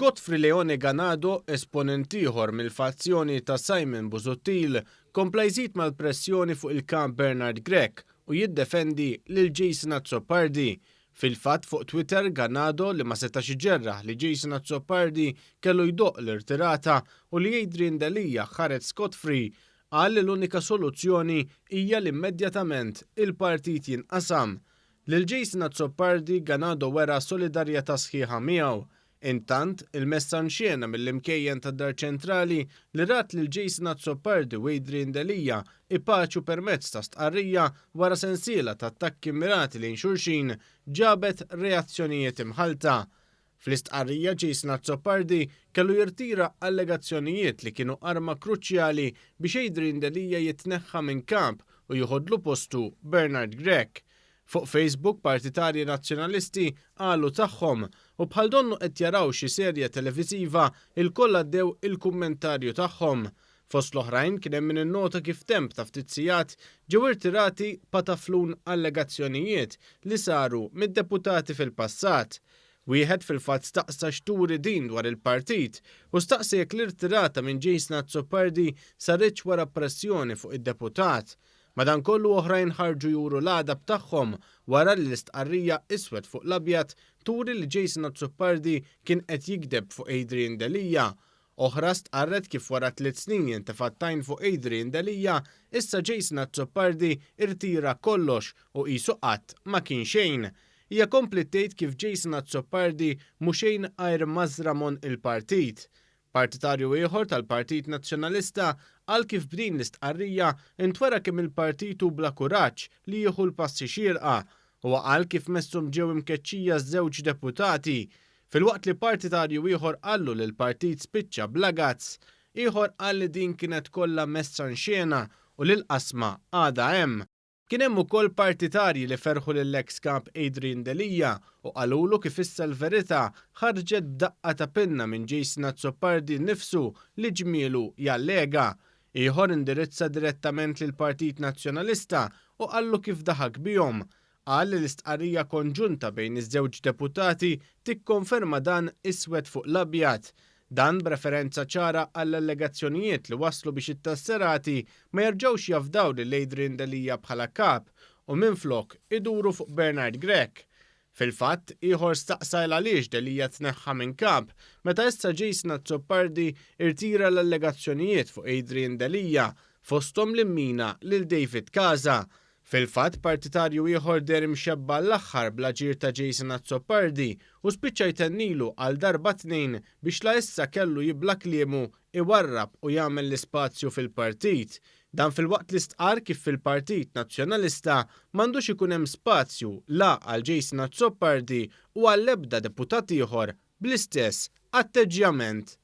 Godfrey Leone Ganado, esponent ieħor mill-fazzjoni ta' Simon Busuttil, kompla jżid mal-pressjoni fuq il-Kap Bernard Grech u jiddefendi lil Jason Azzopardi. Fil-fatt fuq Twitter Ganado li ma setax iġerraħ li Jason Azzopardi kellu jdoqq l-irtirata u li Adrian Delia ħareġ scot free, qal li l-unika soluzzjoni hija li immedjatament il-partit jinqasam. Lil Jason Azzopardi Ganado wera solidarjetà sħiħa miegħu. Intant, il-messa nxena mill-imkejjen tad-Dar Ċentrali li rat lil Jason Azzopardi u Adrian Delia ipaċu permezz ta' stqarrija wara sensiela ta' attakki mmirati lejn xulxin ġabet reazzjonijiet imħallta. Fl-istqarrija Jason Azzopardi kellu jirtira allegazzjonijiet li kienu arma kruċjali biex Adrian Delia jitneħħa minn kap u joħodlu postu Bernard Grech. Fuq Facebook partitarji Nazzjonalisti qalu tagħhom u bħal donnu qed jaraw xi serje televiżiva ilkoll għaddew il-kummentarju tagħhom. Fost l-oħrajn kien hemm min innota kif f'temp ta' ftit sigħat ġew irtirati pataflun allegazzjonijiet li saru mid-deputati fil-passat. Wieħed fil-fatt staqsa x'turi din dwar il-partit u staqsa jekk l-irtirata minn Jason Azzopardi saritx wara pressjoni fuq id-deputat. Madankollu oħrajn ħarġu juru l-għadab tagħhom wara li l-istqarrija iswed fuq l-abjad turi li Jason Azzopardi kien qed jigdeb fuq Adrian Delia. Oħra stqarret kif wara tliet snin jintefa' t-tajn fuq Adrian Delia, issa Jason Azzopardi rtira kollox u qisu qatt ma kien xejn. Hija kompliet tgħid kif Jason Azzopardi mhu xejn għajr mażra m'għonq il-partit. Partitarju ieħor tal-Partit Nazzjonalista qal kif b'din l-istqarrija ntwera kemm il-partit hu bla kuraġġ li jieħu l-passi xierqa. Huwa qal kif messhom ġew imkeċċija żewġ deputati. Filwaqt li partitarju ieħor qallu li l-partit spiċċa bla gazz, ieħor qal li din kienet kollha messa nxena u li l-qasma għadha hemm. Kien hemm ukoll partitarji li ferħu lill-eks Kap Adrian Delia u qalulu kif issa l-verità ħarġet b'daqqa ta' pinna minn Jason Azzopardi nnifsu li ġmielu jallega. Ieħor indirizza direttament lill-Partit Nazzjonalista u qallu kif daħak bihom. Qal li l-istqarrija konġunta bejn iż-żewġ deputati tikkonferma dan iswed fuq l-abjad. Dan b'referenza ċara għall-allegazzjonijiet li wasslu biex it-tasserati ma jerġgħux jafdaw lil Adrian Delia bħala Kap u minflok iduru fuq Bernard Grech. Fil-fatt, ieħor staqsa il għaliex Delia tneħħa minn Kap meta issa Jason Azzopardi irtira l-allegazzjonijiet fuq Adrian Delia, fosthom li mmina lil David Casa. Fil-fatt, partitarju ieħor deher imxebba' għall-aħħar bl-aġir ta' Jason Azzopardi u spiċċa jtennilu għal darba tnejn biex la issa kellu jibla' kliemu, iwarrab u jagħmel l-ispazju fil-partit. Dan filwaqt li stqarr kif fil-Partit Nazzjonalista m'għandux ikun hemm spazju la għal Jason Azzopardi u għall-ebda deputat ieħor bl-istess atteġġjament.